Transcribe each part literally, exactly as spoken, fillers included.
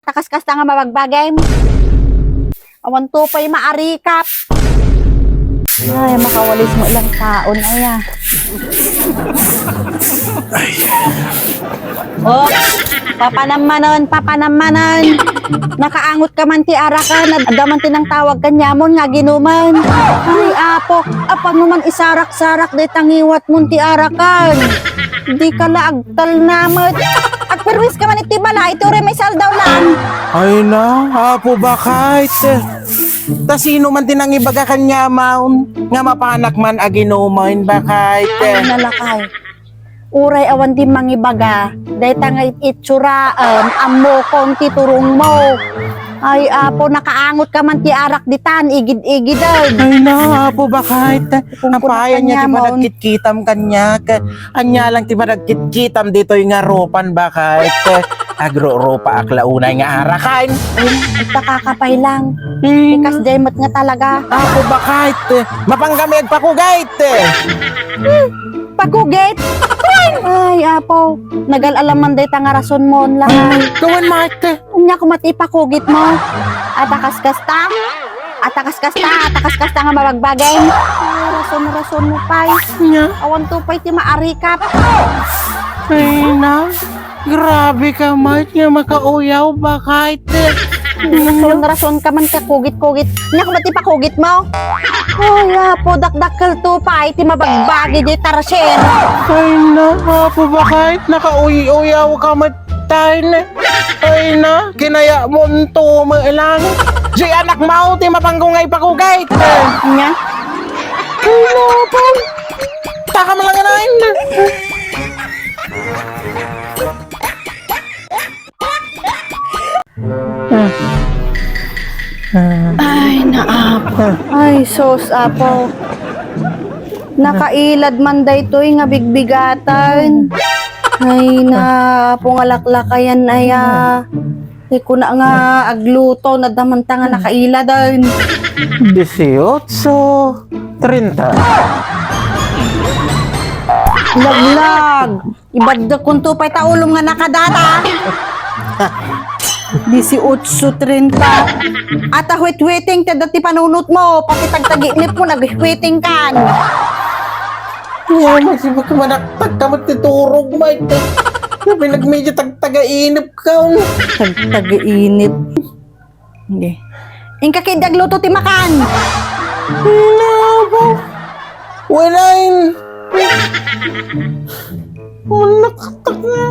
Takaskasta nga mabagbagem. Awan to pay maarikap. Ay, makawalis mo ilang taon, aya. Oh, papanammanon, papanammanon. Nakaangot ka man ti arakan, ad-, adda man ti nangtawag kaniamon nga aginuman. Ay, apo, apan mo man isarak-sarak dayta ngiwatmon ti arakan. Di ka la agtalna met. Agperwis ka man iti balay, iti uray maisaldaw lang. Ay na, Apo Bakayt. Ta sino man ti nangibaga kaniamon nga mapanak man aginuman, Bakayt? Ay na, lakay. Uray awan ti mangibaga, dayta nga it-itsuraem, ammokon ti turongmo. Ay, Apo, nakaangot ka man ti arak ditan, igid-igiden. Ay na, Apo Bakayt. Apay, ania ti panagkitkitam kaniak? Ania lang ti panagkitkitam ditoy nga rupan, Bakayt? Agrurupaak la unay nga arakan. Ay, agtakaka pay lang. Hmm. Ikas jay met nga talaga. Apo Bakayt, mapanggami agpakugayt. Pakugit? Ay, Apo. Nagal-alam man dayta nga rasonmon lang. Gawan, Marte. Ania koma ti ipakugitmo? Atakaskasta? Atakaskasta, atakaskasta nga mabagbagem. Rason-rasonmo pay. Nia? Awan to pay ti maarikap. Ay na, grabe ka met nga makauyaw, Bakayt. Rason-rason ka man kakugit-kugit. Ania koma ti pakugitmo? Ay, Apo, dakdakkel to pay ti mabagbagi diay tarsier. Ay na, Apo Bakayt, nakauy-uyaw ka met tayo na. Ay na, kinayatmo to met lang. Jay anakmo ti mapanggong nga ipakugayt. Nia? Ay na, Apo. Taka man lang, anayin. Ay, naapo. Ay, sus, Apo. Nakailad man daytoy nga bigbigatan. Ay, naapo nga laklakayan aya. Di ko na nga agluto, nadamanta nga nakailadan. Dieciocho treinta. Laglag. Ibagdek kunto pay ta ulom nga nakadata. Dieciocho treinta. Ata huwit-huwiting ti adda ti panunotmo, pati tagtagiinipmo, naghuwiting kan. Nia, magsibak manaktak ka met ti turog, Mike. Pinagmedyo tagtagainip ka. Tagtagainip. Sige. Inka ket agluto ti makan. Nabo. Walain. Manaktak na.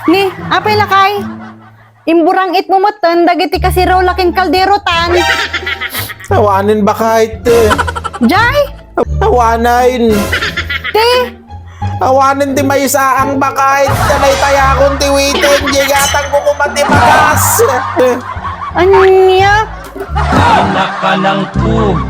Ni, apay lakay? Imburang-itmo metten dagiti kasirula ken kaldero tan. Awanen, Bakayt. Jay? Awanen. Ti? Awanen ti maysaang, Bakayt. Daytayakon ti waiting. Digatangko koma ti bagas. Ania? Anak ka ng tug.